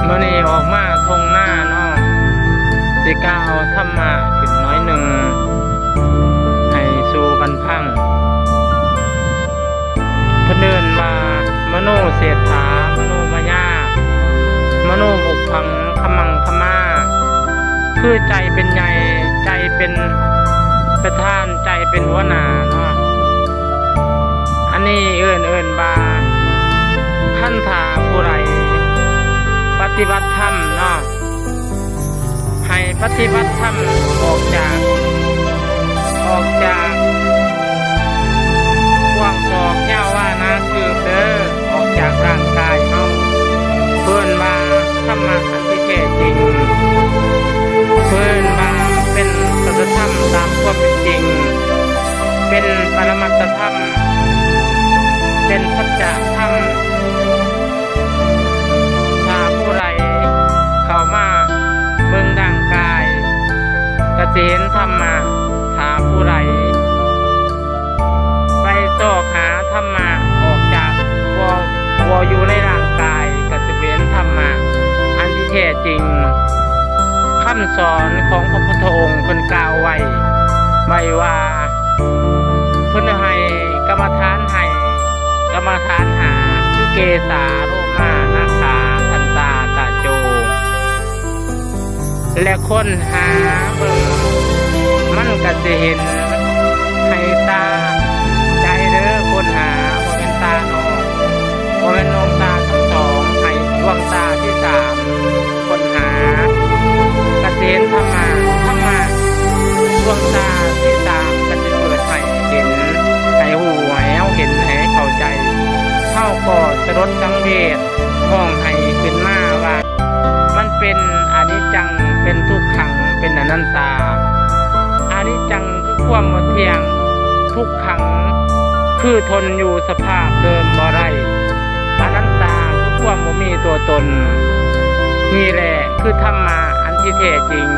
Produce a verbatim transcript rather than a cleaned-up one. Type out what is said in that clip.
มื้อนี้ออกมาท่งนาเนาะ สิกล่าวธรรมะขึ้นหน่อยหนึ่ง ให้สู่กันฟัง เพิ่นเอิ้นว่า มโนเศรษฐา มโนมายา มโนบุพพัง ขมังขมา คือใจเป็นใหญ่ ใจเป็นประธาน ใจเป็นหัวหน้าเนาะ อันนี้เอิ้น เอิ้นว่า คันถ้าผู้ใดปฏิบัติธรรมเนาะ ให้ปฏิบัติธรรมออกจาก ออกจากกว้างศอกยาววาหนาคืบเด้อ ออกจากร่างกายเฮา เพิ่นว่าธรรมะอันที่แท้จริง เพิ่นว่าเป็นสัจธรรมตามความเป็นจริง เป็นปรมัตถธรรม เป็นสัจธรรม ถ้าผู้ใดเข้ามาเบิ่งร่างกาย ก็สิเห็นธรรมะ ถ้าผู้ใดไปซอกหาธรรมะออกจากบ่ บ่อยู่ในร่างกาย ก็สิเห็นธรรมะอันที่แท้จริง คำสอนของพระพุทธองค์เพิ่นกล่าวไว้ ไว้ว่า เพิ่นให้กรรมฐานให้ กรรมฐานห้า คือเกสา โลมา นาขา ทันตา ตะโจ และค้นหาเบิ่ง มันก็สิเห็น ให้ตาใจเด้อ ค้นหา บ่แม่นตานอก บ่แม่นดวงตาทั้งสอง ให้ดวงตาที่สาม ค้นหา ก็สิเห็นธรรมะ ธรรมะ ดวงตาที่สาม ก็สิเปิดให้เห็น ให้ฮู้ ให้เฮาเห็น ให้เข้าใจ เฮาก็สลดสังเวช ฮ้องไห้ขึ้นมาว่า มันเป็นอนิจจัง เป็นทุกขัง เป็นอนัตตา อนิจจังคือความบ่เที่ยง ทุกขังคือทนอยู่สภาพเดิมบ่ได้ อนัตตาคือความบ่มีตัวตน นี่แหละคือธรรมะอันที่แท้จริง